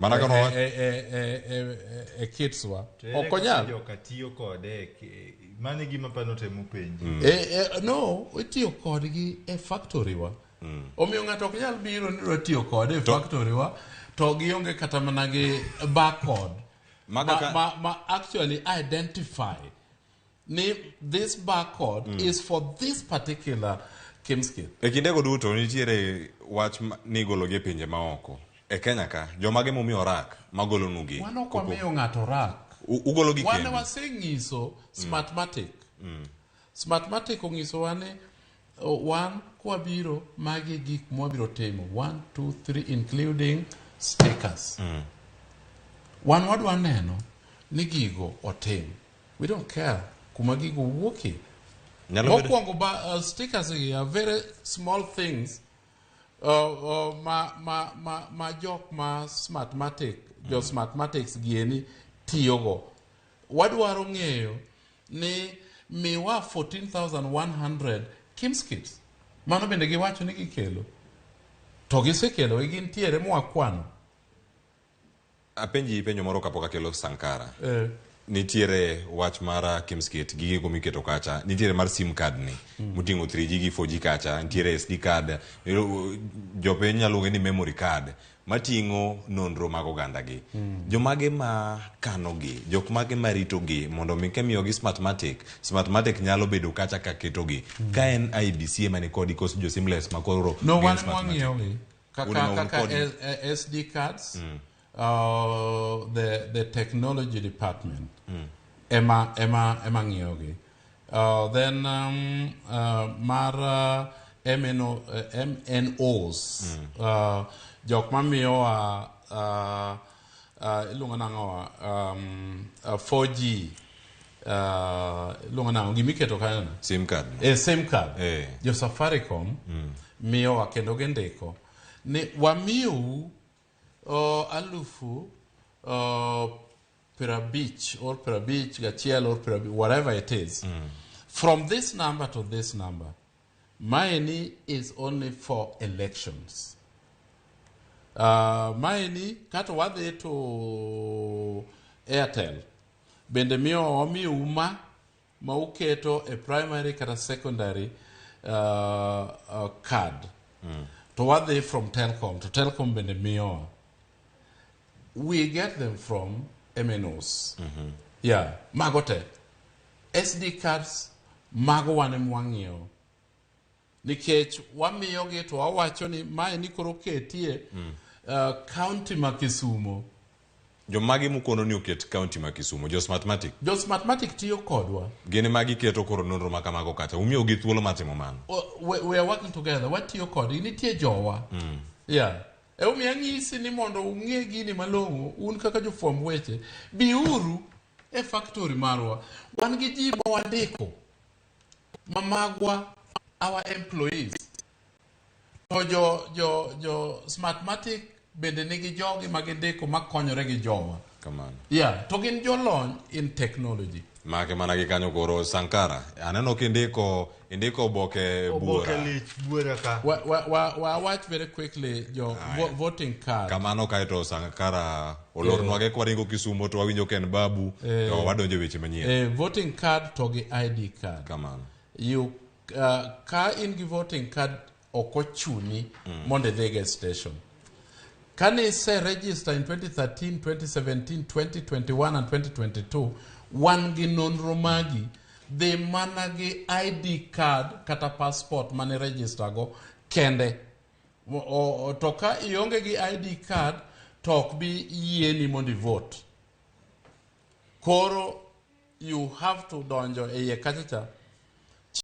Mana e, kaka e, nowacho- e, e, e, e, e kits wa. To ere Ok kaka onyal. Joka tiyo kode mano e gima pano temo penji. E, no, itiyo kodgi e factory wa. Omiyo ng'ato ok nyal biro ni dwa tiyo kode e factory wa to gionge kata mana gi barcode Maga ma, ka- ma actually identify ni this barcode is for this particular KIEMS kit. E kindego duto nitiere wach ni igologi e pinje maoko. E Kenya ka, jomage momiyo rack magolonugi? Wan ok wamiyo ng'ato rack. Ugologi Wan kendu? waseng'iso Smartmatic. Smartmatic onyisowa ni wan kwabiro magi e gik mwabiro timo 1 2 3 including stickers. Wan wadwa neno ni gigo otim. We don't care kuma gigo wuokie. Nyalo bedo- Mokwongo ba, stickers gi are very small things ma jok ma Smartmatic, jo Smartmatics gieni tiyogo. Wadwaro ng'eyo ni miwa 14,100 KIEMS kits. Mano bende giwacho ni gikelo. To gisekelo, gintiere mwakwano. Apenji penjo moro kapok akelo Sankara. Nitiere wach mar KIEMS kit, gige go miketo kacha, nitiere mar SIM card ni, moting'o 3G gi 4G kacha, nitiere SD card, jopiny nyalo luonge ni memory card, mating'o nonro mag oganda gi. Jomage ma kano gi, jok mage ma rito gi, mondo mi kemiyogi Smartmatic, Smartmatic nyalo bedo kacha ka keto gi. Ka en IEBC ema ni kodi koso jo Seamless ma koro No, gin wan Smartmatic. mwang'iewo gi. Un ema un Kaka kodi. SD cards, the technology department ema ng'iewo gi. Then mar MNO, MNOs, jok mamiyowa iluongo nang'o, 4G, iluongo nang'o gimiketo kanyo no? SIM card. SIM card. Jo Safaricom miyowa kendo gindiko ni wamiyou alufu 50 or 51 or 50, whatever it is. From this number to this number, maeni is only for elections. Maeni kato wadhi to Airtel bende miyo wamiyou ma uketo e primary kata secondary card. To wadhi from Telkom to Telkom bende miyowa. We get them from MNOs. Yeah, mago te. SD cards mago wan ema wang'iewo. Nikech wamiyogi to wawacho ni mae ni koro ketie county ma Kisumo. Jomage mukono ni oket county ma Kisumo? Jo Smartmatic? Jo Smartmatic tiyo kodwa. Gin ema giketo koro nonro ma kamago kacha. Umiyogi thuolo mar timo mano. We are working together. Watiyo kodgi. Nitie jowa. Yeah. Emomiyo anyisi ni mondo ung'e gini malong'o, un kaka jofwamb weche, biuru e factory marwa. Wan gi ji ma wandiko ma magwa, our employees. To jo Smartmatic bende nigi jogi ma gindiko makonyore gi jowa. Kamano. Yeah, to gin jolony in technology. Make mana gi kanyo koro Sankara. Aneno kindiko indiko oboke Oboke buora. lich buora ka. Wa wach very quickly jo voting card. Kamano kaeto Sankara olornwage kwaringo Kisumo to wawinjo ka en babu to wadonjo e weche manyien. Voting card to gi ID card. Kamano. You ka in gi voting card ok ochuni mondo idhi e station. Kane ise register in 2013, 2017, 2021 and 2022, wan gi nonro magi, dhi mana gi ID card kata passport mane register go kende. To ka ionge gi ID card to ok bi yieni mondo i vote. Koro you have to donjo e iye kacha cha.